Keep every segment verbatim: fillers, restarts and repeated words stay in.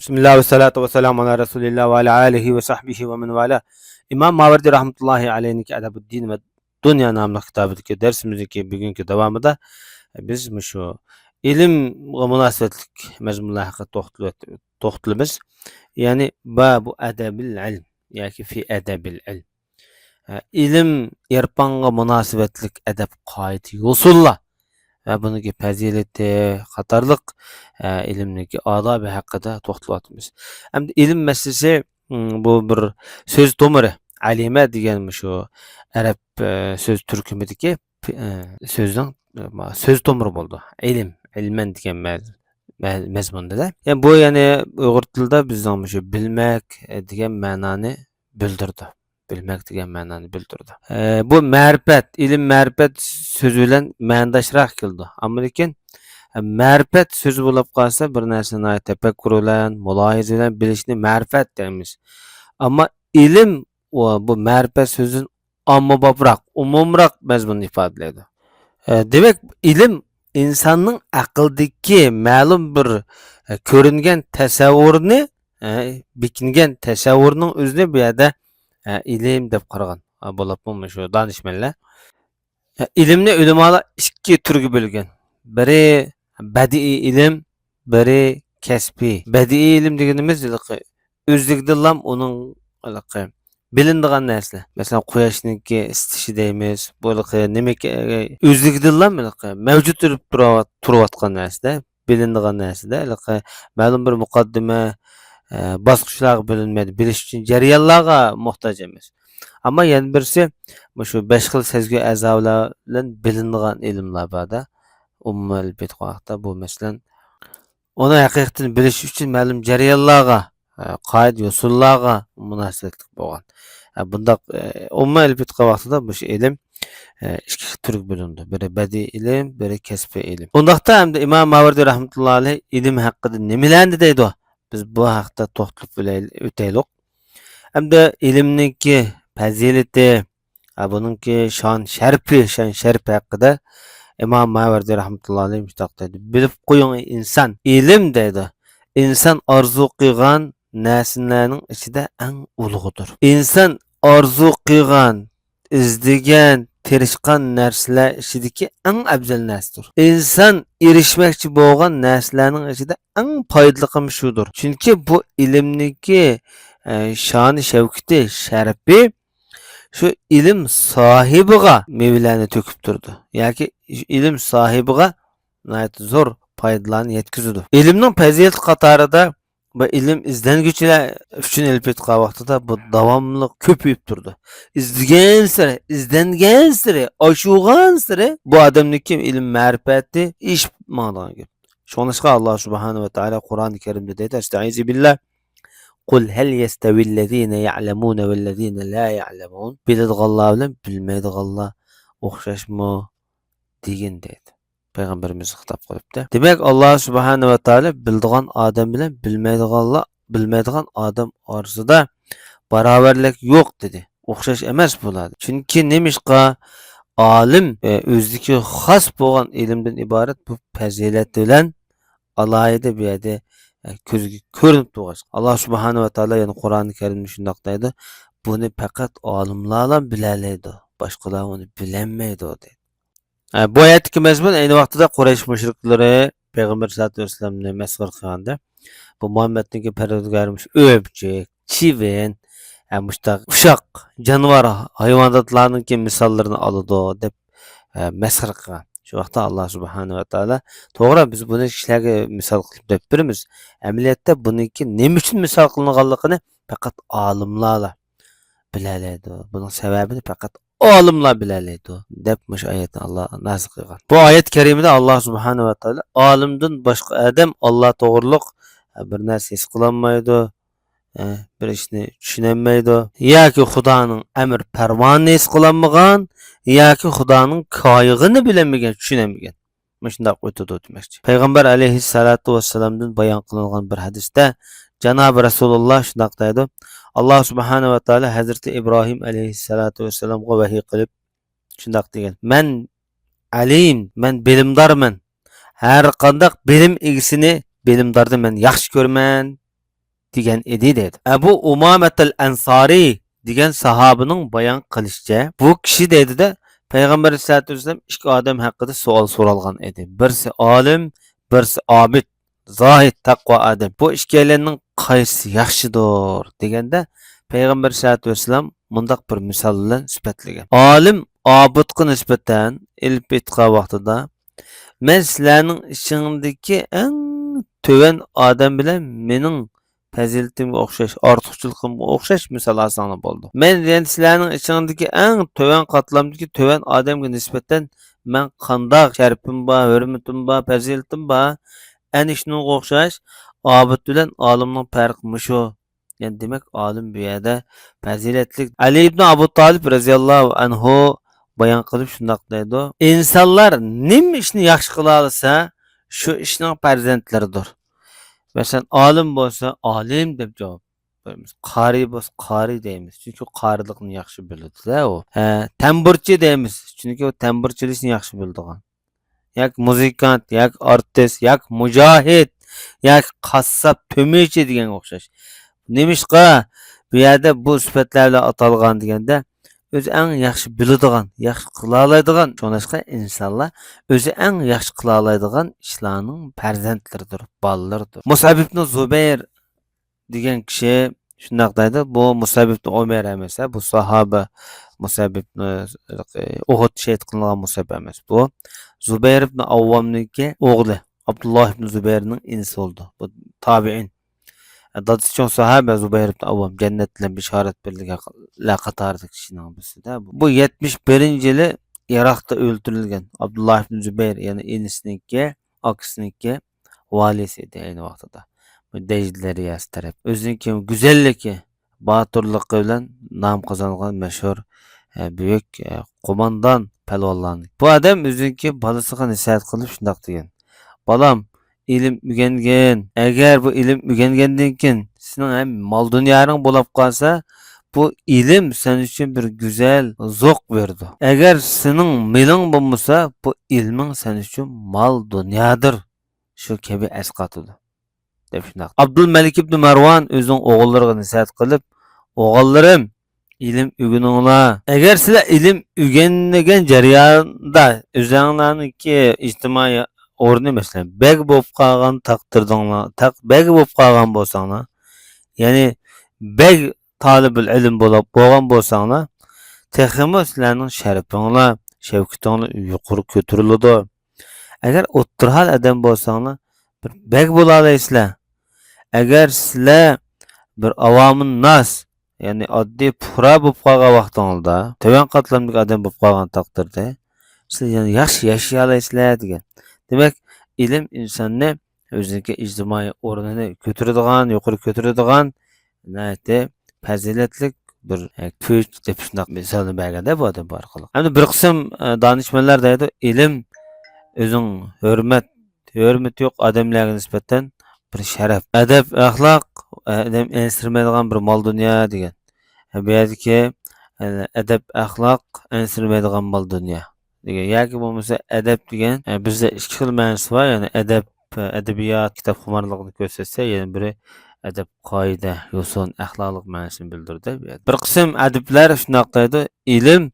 بىسمىللا ۋەسسالاتۇ ۋەسسالامۇ ئالا رەسۇلىللا ۋە ئالا ئالىھى ۋە سەھبىھى ۋە مەن ۋالا. ئىمام ماۋەردى رەھمەتۇللاھى ئەلەيھنىڭكى ئەدەبۇددىن ۋە دۇنيا ناملىق كىتابىدىكى دەرسىمىزدىكى بۈگۈنكى داۋامىدا بىز مۇشۇ ئىلىمغا مۇناسىۋەتلىك مەزمۇنلار ھەققىدە توختىلىۋەت-، توختىلىمىز. يەنى بابۇ ئەدەبىل ئىلم ياكى في ئەدەبىل ئىلم. ئە، ئىلىم ئېرپانغا مۇناسىۋەتلىك ئەدەپ قائىدە يوسۇنلار ۋە بۇنىڭكى پەزىلىتى قاتارلىق، ئە، ئىلىمنىڭكى ئادابى ھەققىدە توختىلىۋاتىمىز. ئەمدى ئىلىم مەسىلىسى، م، بۇ بىر سۆز تومۇرى. ئەلىمە دېگەن مۇشۇ ئەرەب، ئە، سۆز تۈركۈمىدىكى، ئە، سۆزنىڭ، ئە، سۆز تومۇرى بولىدۇ. ئىلىم، ئىلمەن دېگەن مەز-، مە-، مەزمۇندا. يەنى بۇ، يەنى ئۇيغۇر تىلىدا بىزنىڭ مۇشۇ بىلمەك، ئە، دېگەن مەنانى بىلدۈرىدۇ. بىلمەك دېگەن مەنانى بىلدۈرىدۇ. ئە، بۇ مەرىپەت، ئىلىم مەرىپەت سۆزى بىلەن مەنىداشراق كېلىدۇ. ئەمما لېكىن، ئە، مەرىپەت سۆزى بولاپ قالسا، بىر نەرسىنى ناھايىتى تەپەككۇر بىلەن، مۇلاھىزە بىلەن بىلىشنى مەرىپەت دەيمىز. ئەمما ئىلىم، ئۇ، بۇ مەرىپەت سۆزىدىن ئاممىبابراق، ئومۇمراق مەزمۇننى ئىپادىلەيدۇ. ئە، دېمەك، ئىلىم ئىنساننىڭ ئەقلىدىكى مەلۇم بىر، ئە، كۆرۈنگەن تەسەۋۋۇرنى، ئە، بېكىنگەن تەسەۋۋۇرنىڭ ئۆزىنى بۇ يەردە، ئە، ئىلىم دەپ قارىغان، ئە، بولۇپمۇ مۇشۇ دانىشمەنلەر. ئە، ئىلىمنى ئۆلىمالار ئىككى تۈرگە بۆلگەن. بىرى بەدىئىي ئىلىم، بىرى كەسپىي. بەدىئىي ئىلىم دېگىنىمىز ھېلىقى ئۆزلۈكىدىنلا ئۇنىڭ ھېلىقى بىلىنىدىغان نەرسىلەر. مەسىلەن، قۇياشنىڭكى ئىسسىشى دەيمىز. بۇ ھېلىقى نېمىكى، ئۆزلۈكىدىنلا ھېلىقى مەۋجۇت بولۇپ تۇرۇۋات-، تۇرۇۋاتقان نەرسىلەر، بىلىنىدىغان نەرسىلەر. ھېلىقى مەلۇم بىر مۇقەددىمە، ئە، باسقۇچلارغا بۆلۈنمەيدۇ. بىلىش ئۈچۈن جەريانلارغا موھتاج ئەمەس. ئەمما يەنە بىرسى، مۇشۇ بەش خىل سەزگۈ ئەزالار بىلەن بىلىنىدىغان ئىلىملار بار-دە. ئومۇمەن ئېلىپ ئېيتقان ۋاقىتتا بۇ، مەسىلەن، ئۇنى ھەقىقەتەن بىلىش ئۈچۈن مەلۇم جەريانلارغا، ئە، قائىدە يوسۇنلارغا مۇناسىۋەتلىك بولغان. ئە، بۇنداق، ئە، ئومۇمەن ئېلىپ ئېيتقان ۋاقتىدا مۇشۇ ئىلىم، ئە، ئىككى خىل تۈرگە بۆلۈنىدۇ. بىرى بەدىئىي ئىلىم، بىرى كەسپىي ئىلىم. ئۇنداقتا ئەمدى ئىمام ماۋەردى رەھمەتۇللا ئەلەيھ ئىلىم ھەققىدە نېمىلەرنى دەيدۇ؟ بىز بۇ ھەقتە توختىلىپ ئۆلەيلى-، ئۆتەيلۇق. ئەمدى ئىلىمنىڭكى پەزىلىتى، ھە، بۇنىڭكى شان شەرىپى، شان شەرىپى ھەققىدە ئىمام ماۋەردى رەھمەتۇللا ئەلەيھ مۇشۇنداق دەيدۇ: «بىلىپ قويۇڭ، ئىنسان، ئىلىم» دەيدۇ، «ئىنسان ئارزۇ قىلغان نەرسىلەرنىڭ ئىچىدە ئەڭ ئۇلۇغىدۇر. ئىنسان ئارزۇ قىلغان، ئىزدىگەن، تىرىشقان نەرسىلەر ئىچىدىكى ئەڭ ئەۋزەل نەرسىدۇر. ئىنسان ئېرىشمەكچى بولغان نەرسىلەرنىڭ ئىچىدە ئەڭ پايدىلىقىمۇ شۇدۇر. چۈنكى بۇ ئىلىمنىڭكى، ئە، شانى شەۋكىتى، شەرىپى شۇ ئىلىم ساھىبىغا مېۋىلەرنى تۆكۈپ تۇرىدۇ. ياكى شۇ ئىلىم ساھىبىغا ناھايىتى زور پايدىلارنى يەتكۈزىدۇ.» ئىلىمنىڭ پەزىلىتى قاتارىدا بۇ ئىلىم ئىزدەنگۈچىلەر ئۈچۈن ئېلىپ ئېيتقان ۋاقتىدا بۇ داۋاملىق كۆپىيىپ تۇرىدۇ. ئىزدىگەنسېرى، ئىزدەنگەنسېرى، ئاشۇغانسېرى بۇ ئادەمنىڭكى ئىلىم مەرىپەتى ئېشىپ ماڭىدىغان گەپ. شۇڭلاشقا ئاللا سۇبھانەھۇ ۋە تائالا قۇرئانى كەرىمدە دەيدۇ، ئەستەئىزۇ بىللا، «قۇل ھەل يەستەۋىللەزىنە يەئلەمۇنە ۋەللەزىنە لا يەئلەمۇن.» بىلىدىغانلار بىلەن بىلمەيدىغانلار ئوخشاشمۇ؟ دېگىن دەيدۇ. پەيغەمبىرىمىز خىتاب قىلىپتۇ. دېمەك، ئاللا سۇبھانەھۇ ۋە تائالا بىلىدىغان ئادەم بىلەن بىلمەيدىغانلار، بىلمەيدىغان ئادەم ئارىسىدا باراۋەرلىك يوق دېدى. ئوخشاش ئەمەس بۇلار. چۈنكى نېمىشقا؟ ئالىم، ئە، ئۆزىدىكى خاس بولغان ئىلىمدىن ئىبارەت بۇ پەزىلەت بىلەن ئالاھىدە بۇ يەردە، ئە، كۆزگە كۆرۈنۈپ تۇرغاچقا. ئاللا سۇبھانەھۇ ۋە تائالا يەنە قۇرئانى كەرىمدە شۇنداق دەيدۇ، «بۇنى پەقەت ئالىملارلا بىلەلەيدۇ، باشقىلار ئۇنى بىلەلمەيدۇ» دەيدۇ. ئە، بۇ ئايەتتىكى مەزمۇن ئەينى ۋاقتىدا قۇرەيش مۇشرىكلىرى پەيغەمبەر سەللەللاھۇ ئەلەيھى ۋەسەللەمنى مەسخىرە قىلغاندا، بۇ مۇھەممەدنىڭكى پەرۋەردىگارى مۇشۇ ئۆمۈچۈك، چىۋىن، ئە، مۇشۇنداق ئۇششاق جانىۋار، ھايۋاناتلارنىڭكى مىساللىرىنى ئالىدۇ دەپ، ئە، مەسخىرە قىلغان. شۇ ۋاقىتتا ئاللا سۇبھانەھۇ ۋە تائالا، توغرا، بىز بۇنى كىشىلەرگە مىسال قىلىپ دەپ بېرىمىز. ئەمەلىيەتتە بۇنىڭكى نېمە ئۈچۈن مىسال قىلىنغانلىقىنى پەقەت ئالىملارلا بىلەلەيدۇ. بۇنىڭ سەۋەبىنى پەقەت ئالىملار بىلەلەيدۇ، دەپ مۇشۇ ئايەتنى ئاللا نازىل قىلغان. بۇ ئايەت كەرىمىدە ئاللا سۇبھانەھۇ ۋە تائالا ئالىمدىن باشقا ئادەم ئاللا توغرۇلۇق بىر نەرسە ھېس قىلالمايدۇ، بىر ئىشنى چۈشىنەلمەيدۇ. ياكى خۇدانىڭ ئەمر پەرمانىنى ھېس قىلالمىغان، ياكى خۇدانىڭ كايىغىنى بىلەلمىگەن، چۈشىنەلمىگەن. مۇشۇنداق ئۆتىدۇ دېمەكچى. پەيغەمبەر ئەلەيھىسسالاتۇ ۋەسسالامدىن بايان قىلىنغان بىر ھەدىستە جانابى رەسۇلۇللا شۇنداق دەيدۇ، ئاللا سۇبھانەھۇ ۋە تائالا ھەزرىتى ئىبراھىم ئەلەيھىسسالاتۇ ۋەسسالامغا ۋەھىي قىلىپ شۇنداق دېگەن، «مەن ئەلىم، مەن بىلىمدارمەن. ھەر قانداق بىلىم ئىگىسىنى، بىلىمدارنى مەن ياخشى كۆرىمەن» دېگەن ئىدى، دەيدۇ. ئەبۇ ئۇمامەتەل ئەنسارى دېگەن ساھابىنىڭ بايان قىلىشىچە، بۇ كىشى، دەيدۇ-دە، پەيغەمبەر ئەلەيھىسسالاتۇ ۋەسسالام ئىككى ئادەم ھەققىدە سوئال سورالغان ئىدى. بىرسى ئالىم، بىرسى ئابىد، زاھىد، تەقۋا ئادەم. بۇ ئىككىيلەننىڭ قايسىسى ياخشىدۇر دېگەندە، پەيغەمبەر ئەلەيھىسسالاتۇ ۋەسسالام مۇنداق بىر مىسال بىلەن سۈپەتلىگەن. ئالىم ئابىدقا نىسبەتەن ئېلىپ ئېيتقان ۋاقتىدا، مەن سىلەرنىڭ ئىچىڭدىكى ئەڭ تۆۋەن ئادەم بىلەن مېنىڭ پەزىلىتىمگە ئوخشاش، ئارتۇقچىلىقىمغا ئوخشاش مىسال ئالساڭلار بولىدۇ. مەن يەنە سىلەرنىڭ ئىچىڭدىكى ئەڭ تۆۋەن قاتلامدىكى تۆۋەن ئادەمگە نىسبەتەن مەن قانداق شەرىپىم بار، ھۆرمىتىم بار، پەزىلىتىم بار، ئەنە شۇنىڭغا ئوخشاش ئابىد بىلەن ئالىمنىڭ پەرقى مۇشۇ. يەنى دېمەك، ئالىم بۇ يەردە پەزىلەتلىك. ئەلى ئىبن ئابۇ تالىپ رەزىياللاھۇ ئەنھۇ بايان قىلىپ شۇنداق دەيدۇ: ئىنسانلار نېمە ئىشنى ياخشى قىلالىسا، شۇ ئىشنىڭ پەرزەنتلىرىدۇر. مەسىلەن، ئالىم بولسا، ئالىم دەپ جاۋاب بېرىمىز. قارى بولسا، قارى دەيمىز. چۈنكى قارىلىقنى ياخشى بىلىدۇ-دە ئۇ. ھە، تەمبۇرچى دەيمىز. چۈنكى ئۇ تەمبۇرچى ئېلىشنى ياخشى بىلىدىغان. ياكى مۇزىكانت، ياكى ئارتىس، ياكى مۇجاھىد، ياكى قاسساپ، تۆمۈرچى دېگەنگە ئوخشاش. نېمىشقا بۇ يەردە بۇ سۈپەتلەر بىلەن ئاتالغان دېگەندە، ئۆزى ئەڭ ياخشى بىلىدىغان، ياخشى قىلالايدىغان. شۇڭلاشقا ئىنسانلار ئۆزى ئەڭ ياخشى قىلالايدىغان ئىشلارنىڭ پەرزەنتلىرىدۇر، بالىلىرىدۇر. مۇسئەب ئىبنى زۇبەير دېگەن كىشى شۇنداق دەيدۇ، بۇ مۇسئەب ئىبنى ئۇمەير ئەمەس، ھە، بۇ ساھابە مۇسئەب ئىبنى، ئۇھۇد شېھىت قىلىنغان مۇسئەب ئەمەس. بۇ زۇبەير ئىبنى ئاۋۋامنىڭكى ئوغلى، ئابدۇللا ئىبنى زۇبەيرنىڭ ئىنىسى بولىدۇ. بۇ تابىئىن. دادىسى چوڭ ساھابە زۇبەير ئىبنى ئاۋۋام، جەننەت بىلەن بېشارەت بېرىلگەنلەر قاتارىدىكى كىشىنىڭ بىرسىدە. بۇ يەتمىش بىرىنچى يىلى ئىراقتا ئۆلتۈرۈلگەن ئابدۇللا ئىبنى زۇبەير، يەنى ئىنىسىنىڭكى، ئاكىسىنىڭكى ۋالىيسى ئىدى ئەينى ۋاقتىدا. بۇ دەجلە دەرياسى تەرەپ. ئۆزىنىڭكى گۈزەللىكى، باتۇرلۇقى بىلەن نام قازانغان مەشھۇر، ئە، بۈيۈك، ئە، قوماندان پەلۋانلارنىڭ. بۇ ئادەم ئۆزىنىڭكى بالىسىغا نەسىھەت قىلىپ شۇنداق دېگەن: بالام، ئىلىم ئۆگەنگىن. ئەگەر بۇ ئىلىم ئۆگەنگەندىن كېيىن سېنىڭ ھەم مال-دۇنياڭ بولاپ قالسا، بۇ ئىلىم سەن ئۈچۈن بىر گۈزەل زوق بېرىدۇ. ئەگەر سېنىڭ مېلىڭ بولمىسا، بۇ ئىلمىڭ سەن ئۈچۈن مال-دۇنيادۇر. شۇ كەبى ئەسقاتىدۇ، دەپ شۇنداق. ئابدۇلمەلىك ئىبنى مەرۋان ئۆزىنىڭ ئوغۇللىرىغا نەسىھەت قىلىپ، ئوغۇللىرىم، ئىلىم ئۆگىنىڭلار. ئەگەر سىلەر ئىلىم ئۆگەنمىگەن جەرياندا ئۆزۈڭلارنىڭكى ئىجتىمائىي ئورنى، مەسىلەن، بەگ بولۇپ قالغان تەقدىردىڭلار، تەق-، بەگ بولۇپ قالغان بولساڭلار، يەنى بەگ تالىبۇل ئىلىم بولۇپ بولغان بولساڭلار، تېخىمۇ سىلەرنىڭ شەرىپىڭلار، شەۋكىتىڭلار يۇقىرى كۆتۈرۈلىدۇ. ئەگەر ئوتتۇرا ھال ئادەم بولساڭلار، بىر بەگ بولالايسىلەر. ئەگەر سىلەر بىر ئاۋامۇن ناس، يەنى ئاددىي پۇقرا بولۇپ قالغان ۋاقتىڭلاردا، تۆۋەن قاتلامدىكى ئادەم بولۇپ قالغان تەقدىردە، سىلەر يەنە ياخشى ياشىيالايسىلەر دېگەن. دېمەك، ئىلىم ئىنساننى ئۆزىنىڭكى ئىجتىمائىي ئورنىنى كۆتۈرىدىغان، يۇقىرى كۆتۈرىدىغان ناھايىتى پەزىلەتلىك بىر، ئە، كۈچ دەپ شۇنداق مىسالنى بەرگەندە بۇ ئادەم بۇ ئارقىلىق. ئەمدى بىر قىسىم، ئە، دانىشمەنلەر دەيدۇ، ئىلىم ئۆزۈڭ ھۆرمەت، ھۆرمىتى يوق ئادەملەرگە نىسبەتەن بىر شەرەپ. ئەدەپ، ئەخلاق، ئادەم ئەنسىرىمەيدىغان بىر مال دۇنيا دېگەن. بۇ يەردىكى، ئەدەپ، ئەخلاق، ئەنسىرىمەيدىغان مال دۇنيا دېگەن. ياكى بولمىسا ئەدەپ دېگەن، بىزدە ئىككى خىل مەنىسى بار. يەنى ئەدەپ، ئەدەبىيات، كىتاب خۇمارلىقىنى كۆرسەتسە، يەنە بىرى ئەدەپ، قائىدە، يوسۇن، ئەخلاقلىق مەنىسىنى بىلدۈرىدۇ. بىر قىسىم ئەدىبلەر شۇنداق دەيدۇ، ئىلىم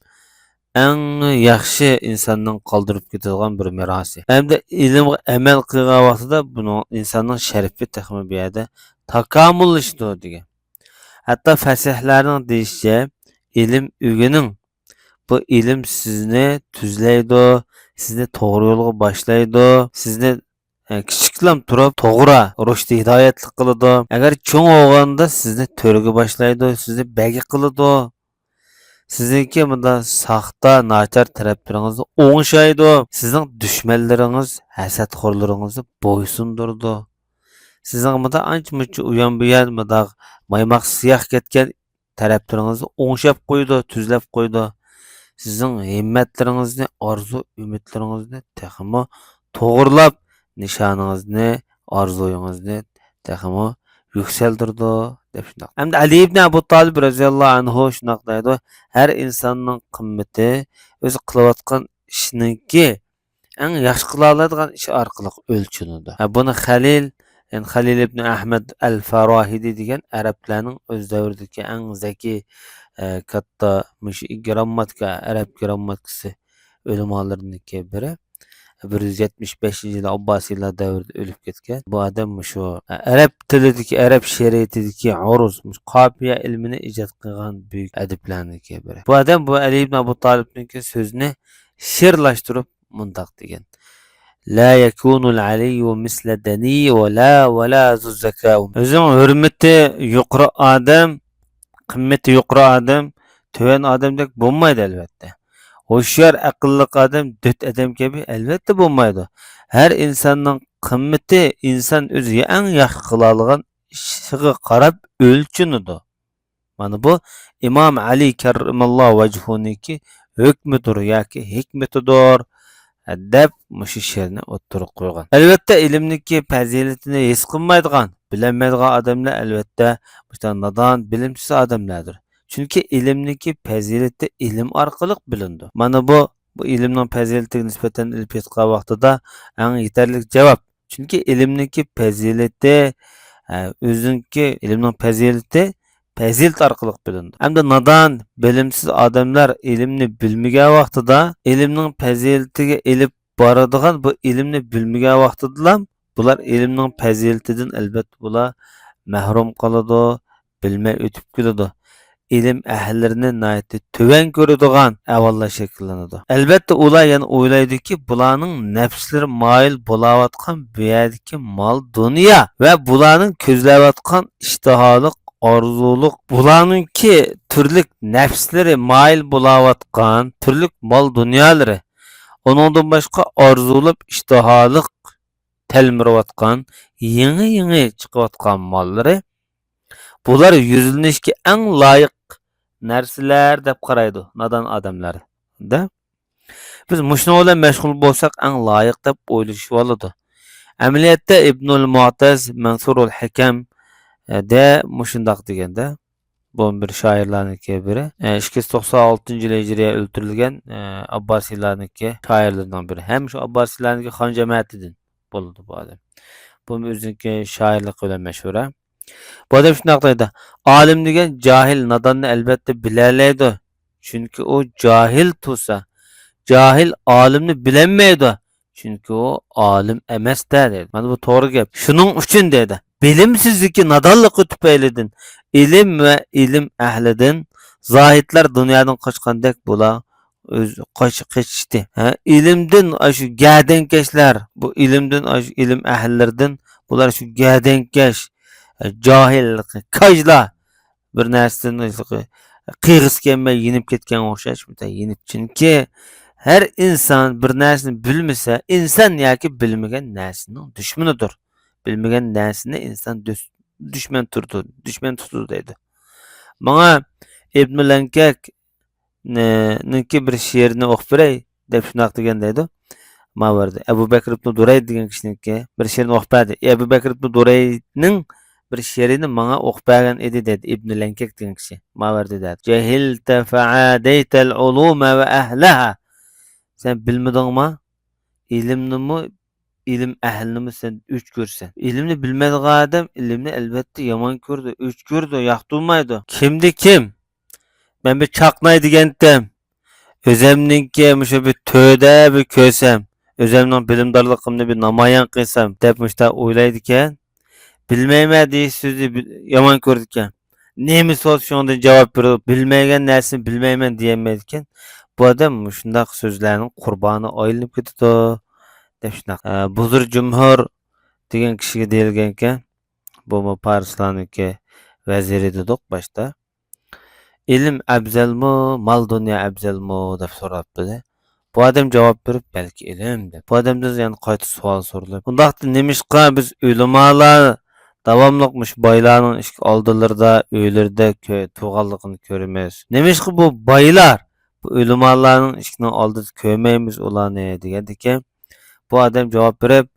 ئەڭ ياخشى ئىنساننىڭ قالدۇرۇپ كېتىدىغان بىر مىراسى. ھەمدە ئىلىمغا ئەمەل قىلغان ۋاقتىدا بۇنىڭ ئىنساننىڭ شەرىپى تېخىمۇ بۇ يەردە تاكامۇللىشىدۇ دېگەن. ھەتتا فەسىھلەرنىڭ دېيىشىچە، ئىلىم ئۆگىنىڭ. بۇ ئىلىم سىزنى تۈزلەيدۇ، سىزنى توغرا يولغا باشلايدۇ، سىزنى، ئە، كىچىكلەم تۇرۇپ توغرا رۇشدى ھىدايەتلىك قىلىدۇ. ئەگەر چوڭ بولغاندا سىزنى تۆرگە باشلايدۇ، سىزنى بەگ قىلىدۇ. سىزنىڭكى مۇنداق ساختا، ناچار تەرەپلىرىڭىزنى ئوڭشايدۇ. سىزنىڭ دۈشمەنلىرىڭىز، ھەسەتخورلىرىڭىزنى بويسۇندۇرىدۇ. سىزنىڭ مۇنداق ئانچە-مۇنچە ئۇيان-بۇيان مۇنداق مايماق سىياھ كەتكەن تەرەپلىرىڭىزنى ئوڭشاپ قويىدۇ، تۈزلەپ قويىدۇ. سىزنىڭ ھىممەتلىرىڭىزنى، ئارزۇ-ئۈمىدلىرىڭىزنى تېخىمۇ توغرىلاپ، نىشانىڭىزنى، ئارزۇيىڭىزنى تېخىمۇ يۈكسەلدۈرىدۇ، دەپ شۇنداق. ھەمدە ئەلى ئىبنى ئەبۇ تالىپ رەزىياللاھۇ ئەنھۇ شۇنداق دەيدۇ، ھەر ئىنساننىڭ قىممىتى ئۆزى قىلىۋاتقان ئىشىنىڭكى ئەڭ ياخشى قىلالايدىغان ئىش ئارقىلىق ئۆلچىنىدۇ. ھە، بۇنى خەلىل، يەنى خەلىل ئىبن ئەھمەد ئەل فاراھىدى دېگەن ئەرەبلەرنىڭ ئۆز دەۋرىدىكى ئەڭ زەكىي، ئە، كاتتا مۇشۇ گرامماتىكا، ئەرەب گرامماتىكىسى ئۆلىمالىرىنىڭكى بىرى. بىر يۈز يەتمىش بەشىنچى يىلى ئابباسىيلار دەۋرىدە ئۆلۈپ كەتكەن. بۇ ئادەم مۇشۇ ئەرەب تىلىدىكى، ئەرەب شېئىرىيىتىدىكى ئۇرۇز، مۇشۇ قاپىيە ئىلمىنى ئىجاد قىلغان بۈيۈك ئەدىبلەرنىڭكى بىرى. بۇ ئادەم بۇ ئەلى ئىبن ئەبۇ تالىپنىڭكى سۆزىنى شېئىرلاشتۇرۇپ مۇنداق دېگەن: لا يكون العلي مثل دني ولا ولا ذو الذكاء. ئۆزىنىڭ ھۆرمىتى يۇقىرى ئادەم، قىممىتى يۇقىرى ئادەم تۆۋەن ئادەمدەك بولمايدۇ، ئەلۋەتتە. ھوشيار، ئەقىللىق ئادەم دۆت ئادەم كەبى، ئەلۋەتتە، بولمايدۇ. ھەر ئىنساننىڭ قىممىتى ئىنسان ئۆزى ئەڭ ياخشى قىلالىغان ئىشىغا قاراپ ئۆلچىنىدۇ. مانا بۇ ئىمام ئەلى كەررىماللا ۋەجھۇنىڭكى ھۆكمىدۇر ياكى ھېكمىتىدۇر، دەپ مۇشۇ شېئىرنى ئوتتۇرىغا قويغان. ئەلۋەتتە، ئىلىمنىڭكى پەزىلىتىنى ھېس قىلمايدىغان، بىلەلمەيدىغان ئادەملەر، ئەلۋەتتە، مۇشۇنداق نادان، بىلىمسىز ئادەملەردۇر. چۈنكى ئىلىمنىڭكى پەزىلىتى ئىلىم ئارقىلىق بىلىنىدۇ. مانا بۇ، بۇ ئىلىمنىڭ پەزىلىتىگە نىسبەتەن ئېلىپ ئېيتقان ۋاقتىدا ئەڭ يېتەرلىك جاۋاب. چۈنكى ئىلىمنىڭكى پەزىلىتى، ئە، ئۆزىنىڭكى، ئىلىمنىڭ پەزىلىتى پەزىلەت ئارقىلىق بىلىنىدۇ. ئەمدى نادان، بىلىمسىز ئادەملەر ئىلىمنى بىلمىگەن ۋاقتىدا، ئىلىمنىڭ پەزىلىتىگە ئېلىپ بارىدىغان بۇ ئىلىمنى بىلمىگەن ۋاقتىدىلا، بۇلار ئىلىمنىڭ پەزىلىتىدىن، ئەلۋەتتە، بۇلار مەھرۇم قالىدۇ، بىلمەي ئۆتۈپ كېلىدۇ. ئىلىم ئەھلىلىرىنى ناھايىتى تۆۋەن كۆرىدىغان ئەھۋاللار شەكىللىنىدۇ. ئەلۋەتتە، ئۇلار يەنە ئويلايدۇكى، بۇلارنىڭ نەپسلىرى مايىل بولاۋاتقان بۇ يەردىكى مال دۇنيا ۋە بۇلارنىڭ كۆزلەۋاتقان ئىشتىھالىق، ئارزۇلۇق، بۇلارنىڭكى تۈرلۈك نەپسلىرى مايىل بولاۋاتقان تۈرلۈك مال دۇنيالىرى، ئۇنىڭدىن باشقا ئارزۇلاپ ئىشتىھالىق تەلمۈرۈۋاتقان يېڭى-يېڭى چىقىۋاتقان ماللىرى، بۇلار يۈزلىنىشكە ئەڭ لايىق نەرسىلەر دەپ قارايدۇ نادان ئادەملەر. دە؟ بىز مۇشۇنىڭ بىلەن مەشغۇل بولساق ئەڭ لايىق دەپ ئويلىشىۋالىدۇ. ئەمەلىيەتتە ئىبنۇل مۇئتەز، مەنسۇرۇل ھەكەم، ئە، دە مۇشۇنداق دېگەندە، بۇ بىر شائىرلارنىڭكى بىرى. ئە، ئىككى يۈز توقسان ئالتىنچى يىلى ھىجرىيە ئۆلتۈرۈلگەن، ئە، ئابباسىيلارنىڭكى شائىرلىرىنىڭ بىرى. ھەم شۇ ئابباسىيلارنىڭكى خان جەمەتىدىن بولىدۇ بۇ ئادەم. بۇ ئۆزىنىڭكى شائىرلىقى بىلەن مەشھۇر. بۇ ئادەم شۇنداق دەيدۇ: ئالىم دېگەن جاھىل، ناداننى ئەلۋەتتە بىلەلەيدۇ. چۈنكى ئۇ جاھىل تۇرسا، جاھىل ئالىمنى بىلەلمەيدۇ. چۈنكى ئۇ ئالىم ئەمەس-دە، دەيدۇ. مانا بۇ توغرا گەپ. شۇنىڭ ئۈچۈن، دەيدۇ، بىلىمسىزلىكى، نادانلىقى تۈپەيلىدىن ئىلىم ۋە ئىلىم ئەھلىدىن زاھىدلار دۇنيادىن قاچقاندەك بۇلار ئۆز قاچ-، قېچىشتى. ھە، ئىلىمدىن ئاشۇ گەدەنكەشلەر، بۇ ئىلىمدىن ئاشۇ ئىلىم ئەھلىلىرىدىن بۇلار شۇ گەدەنكەش، جاھىل، كاجلار بىر نەرسىدىن قىيغۇسى كەلمەي يېنىپ كەتكەنگە ئوخشاش، يېنىپ. چۈنكى ھەر ئىنسان بىر نەرسىنى بىلمىسە، ئىنسان ياكى بىلمىگەن نەرسىنىڭ دۈشمىنىدۇر. بىلمىگەن نەرسىنى ئىنسان دۈس-، دۈشمەن تۇرىدۇ، دۈشمەن تۇتىدۇ دەيدۇ. ماڭا ئىبنى لەنكەك نى-، نىڭكى بىر شېئىرىنى ئوقۇپ بېرەي، دەپ شۇنداق دېگەن دەيدۇ. ماۋەردە ئەبۇ بەكرى ئىبنى دۇرەيد دېگەن كىشىنىڭكى بىر شېئىرىنى ئوقۇپ بەردى. ئەبۇ بەكرى ئىبنى دۇرەيدنىڭ بىر شېئىرىنى ماڭا ئوقۇپ بەرگەن ئىدى، دەيدۇ ئىبنى لەنكەك دېگەن كىشى. ماۋەردە دەيدۇ: جەھىلتە فەئادەيتەل ئۇلۇمە ۋە ئەھلەھا. سەن بىلمىدىڭما؟ ئىلىمنىمۇ، ئىلىم ئەھلىنىمۇ سەن ئۆچ كۆرىسەن. ئىلىمنى بىلمەيدىغان ئادەم ئىلىمنى ئەلۋەتتە يامان كۆرىدۇ، ئۆچ كۆرىدۇ، ياقتۇرمايدۇ. كىمدە كىم؟ مەن بىر چاقناي دېگەنتىم. ئۆزەمنىڭكى مۇشۇ بىر تۆدە بىر كۆرسەم، ئۆزەمنىڭ بىلىمدارلىقىمنى بىر نامايان قىلسام، دەپ مۇشۇنداق ئويلايدىكەن. بىلمەيمەن دېيىش سۆزنى بىل-، يامان كۆرىدىكەن. نېمە سورىسا شۇنىڭدىن جاۋاب بېرىدۇ. بىلمەيگەن نەرسىنى بىلمەيمەن دېيەلمەيدىكەن. بۇ ئادەم مۇشۇنداق سۆزلەرنىڭ قۇربانى ئايلىنىپ كېتىدۇ، دەپ شۇنداق. ئە، بۇزۇر جۇمھۇر دېگەن كىشىگە دېيىلگەنكەن. بۇمۇ پارسلارنىڭكى ۋەزىرى دېدۇق باشتا. ئىلىم ئەۋزەلمۇ، مال-دۇنيا ئەۋزەلمۇ؟ دەپ سوراپتۇ. بۇ ئادەم جاۋاب بېرىپ، بەلكى ئىلىم، دەپ. بۇ ئادەمدىن يەنە قايتا سوئال سورىلىپ، ئۇنداقتا نېمىشقا بىز ئۆلىمالار داۋاملىق مۇشۇ بايلارنىڭ ئىشىك ئالدىلىرىدا، ئۆيلىرىدە كۆ-، تۇرغانلىقىنى كۆرىمىز؟ نېمىشقا بۇ بايلار، بۇ ئۆلىمالارنىڭ ئىشىكىنىڭ ئالدىدا كۆرمەيمىز ئۇلارنى؟ دېگەندىكىن، بۇ ئادەم جاۋاب بېرىپ،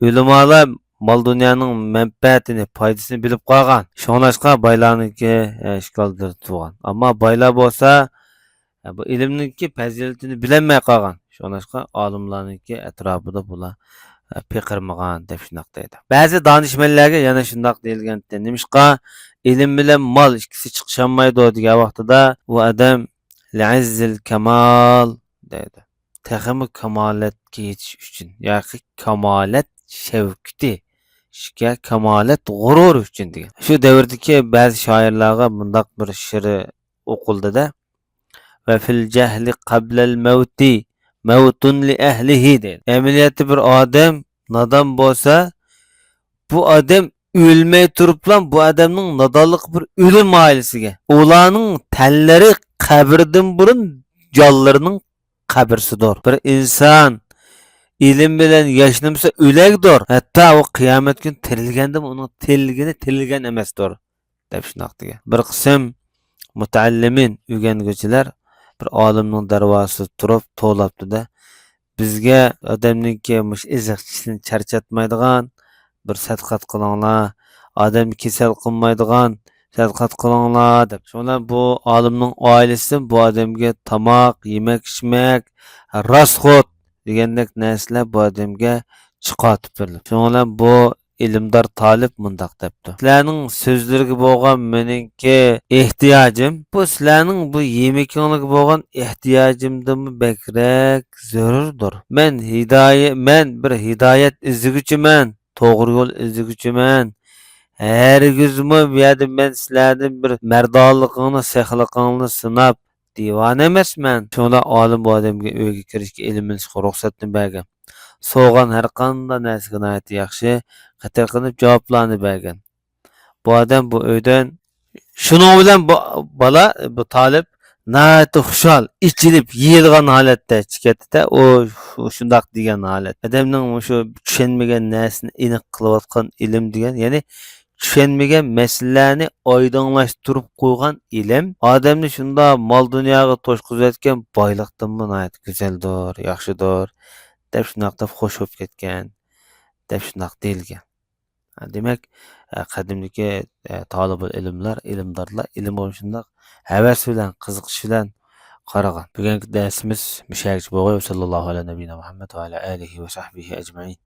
ئۆلىمالار مال-دۇنيانىڭ مەنپەئەتىنى، پايدىسىنى بىلىپ قالغان. شۇڭلاشقا بايلارنىڭكى، ئە، ئىشىك ئالدىدا تۇرغان. ئەمما بايلار بولسا، ئە، بۇ ئىلىمنىڭكى پەزىلىتىنى بىلەلمەي قالغان. شۇڭلاشقا ئالىملارنىڭكى ئەتراپىدا بۇلار، پېقىرمىغان دەپ شۇنداق دەيدۇ. بەزى دانىشمەنلەرگە يەنە شۇنداق دېيىلگەنتى، نېمىشقا ئىلىم بىلەن مال ئىككىسى چىقىشالمايدۇ دېگەن ۋاقتىدا، بۇ ئادەم لىئەززىل كامال دەيدۇ. تېخىمۇ كامالەتكە يېتىش ئۈچۈن ياكى كامالەت شەۋكىتى، شىكە كامالەت غۇرۇرى ئۈچۈن دېگەن. شۇ دەۋردىكى بەزى شائىرلارغا مۇنداق بىر شېئىر ئوقۇلدى-دە، ۋە فىل جەھلى قەبلەل مەۋتى مەۋتۇن لىئەھلىھى دەيدۇ. ئەمەلىيەتتە بىر ئادەم نادان بولسا، بۇ ئادەم ئۆلمەي تۇرۇپلا بۇ ئادەمنىڭ نادانلىقى بىر ئۆلۈم ئائىلىسىگە. ئۇلارنىڭ تەنلىرى قەبرىدىن بۇرۇن جانلىرىنىڭ قەبرىسىدۇر. بىر ئىنسان ئىلىم بىلەن ياشنىمىسا ئۆلەكدۇر. ھەتتا ئۇ قىيامەت كۈنى تىرىلگەندىمۇ ئۇنىڭ تىرىلگىنى تىرىلگەن ئەمەستۇر، دەپ شۇنداق دېگەن. بىر قىسىم مۇتەئەللىمىن، ئۆگەنگۈچىلەر بىر ئالىمنىڭ دەرۋازىسىدا تۇرۇپ توۋلاپتۇ-دە، بىزگە ئادەمنىڭكى مۇشۇ ئېزىق چىشىنى چارچاتمايدىغان بىر سەدىقەت قىلىڭلار، ئادەمنى كېسەل قىلمايدىغان سەدىقەت قىلىڭلار دەپ. شۇڭا بۇ ئالىمنىڭ ئائىلىسىدىن بۇ ئادەمگە تاماق، يېمەك-ئىچمەك، راسخوت دېگەندەك نەرسىلەر بۇ ئادەمگە چىقارتىپ بېرىلىدۇ. شۇنىڭ بىلەن بۇ ئىلىمدار تالىپ مۇنداق دەپتۇ، سىلەرنىڭ سۆزلىرىگە بولغان مېنىڭكى ئېھتىياجىم، بۇ سىلەرنىڭ بۇ يېمىكىڭلارغا بولغان ئېھتىياجىمدىنمۇ بەكرەك زۆرۈردۇر. مەن ھىدايە-، مەن بىر ھىدايەت ئىزدىگۈچىمەن، توغرا يول ئىزدىگۈچىمەن. ھەرگىزمۇ بۇ يەردە مەن سىلەردىن بىر مەردانلىقىڭنى، سېخىلىقىڭنى سىناپ، دىۋانە ئەمەسمەن. شۇڭا ئالىم بۇ ئادەمگە ئۆيگە كىرىشكە، ئىلىم ئېلىشقا رۇخسەتنى بەرگەن. سورىغان ھەر قانداق نەرسىگە ناھايىتى ياخشى، قېتىرقىنىپ جاۋابلارنى بەرگەن. بۇ ئادەم بۇ ئۆيدىن، شۇنىڭ بىلەن بۇ بالا، بۇ تالىپ ناھايىتى خۇشال، ئېچىنىپ، يېيىلغان ھالەتتە چىقىپ كەتتى-دە، ئۇ شۇنداق دېگەن ھالەت. ئادەمنىڭ مۇشۇ چۈشەنمىگەن نەرسىنى ئېنىق قىلىۋاتقان ئىلىم دېگەن، يەنى چۈشەنمىگەن مەسىلىلەرنى ئايدىڭلاشتۇرۇپ قويغان ئىلىم ئادەمنى شۇنداق مال-دۇنياغا توشقۇزۇۋەتكەن بايلىقتىنمۇ ناھايىتى گۈزەلدۇر، ياخشىدۇر، دەپ شۇنداق دەپ خوش بولۇپ كەتكەن، دەپ شۇنداق دېيىلگەن. دېمەك، قەدىمدىكى تالىبۇل ئىلىملار، ئىلىمدارلار ئىلىمگە شۇنداق ھەۋەس بىلەن، قىزىقىش بىلەن قارىغان. بۈگۈنكى دەرسىمىز مۇشۇ يەرگىچە بولغاي. ۋە ساللاللاھۇ ئەلا نەبىييىنا مۇھەممەد ۋە ئەلا ئالىھى ۋە سەھبىھى ئەجمەئىن.